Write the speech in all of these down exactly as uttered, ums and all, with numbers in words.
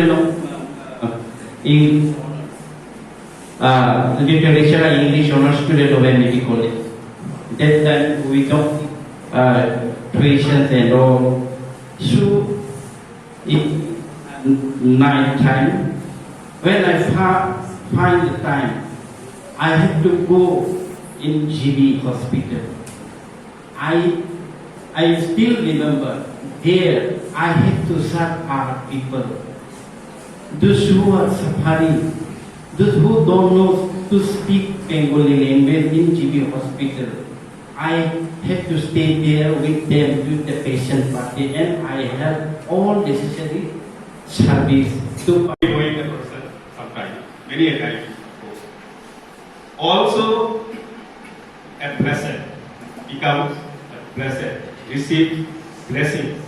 student of, uh, Eng-, uh, literature and English honor student of M B B College. That time we don't, uh, tuition and all. So, in night time, when I fa-, find the time, I have to go in G B hospital. I, I still remember there I had to serve our people. Those who are suffering, those who don't know to speak Bengali language in G B hospital, I had to stay there with them, with the patient party, and I help all necessary service to doing the person sometimes, many a times. Also, a blessed becomes a blessed, receive blessing.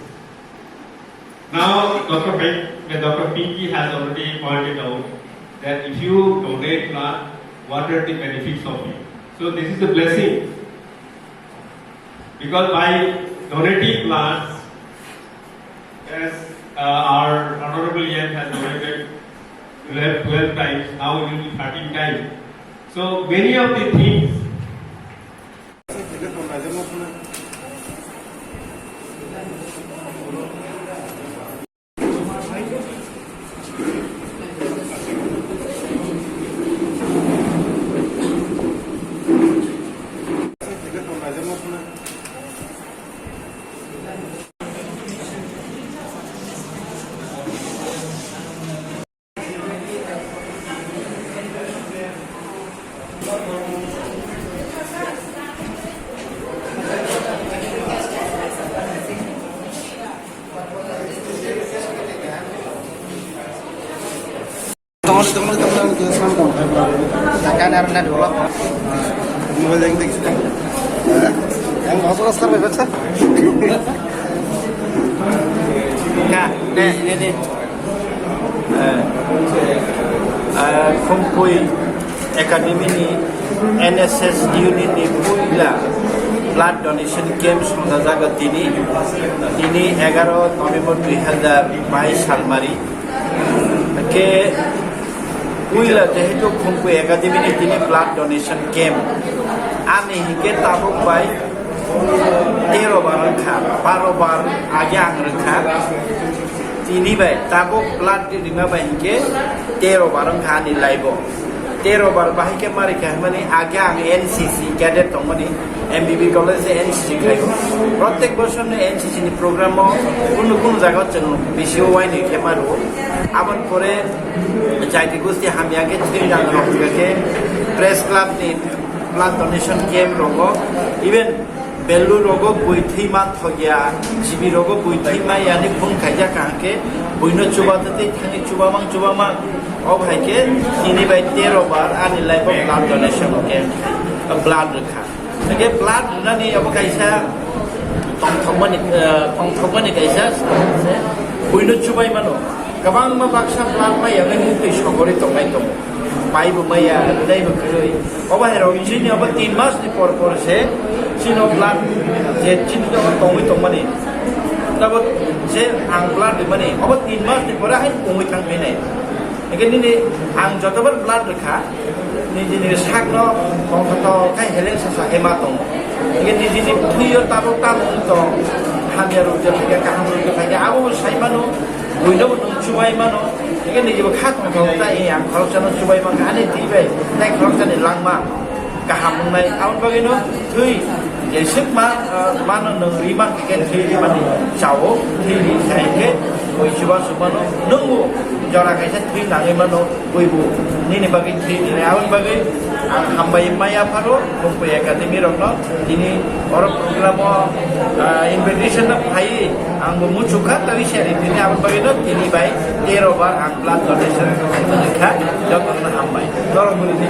Now, Doctor Pink, Doctor Pinky has already pointed out that if you donate blood, what are the benefits of it? So this is a blessing. Because by donating blood, as, uh, our Honorable Yam has donated twelve, twelve times, now it will be thirteen times. So many of the things Tongol, tongol, tongol, tongol, tongol, tongol. Mobile yang tinggi. Yang apa, Oscar, bebek, sir? Ka, ne, ne, ne. Eh, eh, Khumkhui Academy ni N S S unit ni puila blood donation camp songjajago tini, tini egaro November dui hazar bais salmari. Ke puila jehetu Khumkhui Academy ni tini blood donation camp. Ani hingke tabuk bai tero bar wngkha, baro bar age ang rwkha. Tini bai tabuk blood rima bai hingke tero bar wngkha ani life o. Tero bar bahai khe mari kha hwnmani age ang N C C cadet tongmani, M B B college de N C C khlaio. Protek bosor ni N C C ni program o kunu kunu jaga o chwng bisio wainwi khe maro. Aboni pore jaiti gosti hamya khe thwi rang rok khe press club ni blood donation camp rogo, even Bellu rogo bui thwi man thokya, G B rogo bui thwi man yani phone khaijak ka hwnkhe buino chuba twi thani chuba mang chuba mang. O hai khe tini bai tero bar ani life o blood donation camp, blood rwkha. Hwnkhe blood rwnani abo kaisa tongthokmani, eh, tongthokmani kaisa buino chubai mano. Kwbangma baksa blood maya wngwi muktwi sogorwi tongnai tongo. Pai bo maya, rwnai bo kwrwi. Obo hai rok chini obo tin mas ni por por se chini o blood je chini o tongwi tongmani. Tabo je ang blood rwmani obo tin mas ni pore hai tongwi thang phinai. Hingke nini ang jotobar blood rwkha, nini, nini sakno tongthoto khai heleng sasa hema tongo. Hingke nini, nini thwio tabuk tabuk tong, hamya rok je phaikha, kaham rok je phaikha, abo bo sai mano, buino bo nwng chubai mano. Hingke nini bo kha tongthok ta, eh, ang khoroksano chubai mankha, ani twi bai, tei khoroksani langma. Kaham wngnai, aboni bagwino thwi jeswk ma, ah, mano nwng ri mankha khe thwi rimani chao, thwi ri kha hwnkhe bui chuba sukmano nwngbo jora kaisa thwi nangwi mano, buibo nini bagwi thwi rinai. Aboni bagwi ang hambai maya pharo Khumkhui Academy rokno tini oro program o, ah, invitation no phaiwi angbo muchukha tei siyari tini aboni bagwino tini bai tero bar ang blood donation kha, jotono hambai. Norok bwrwini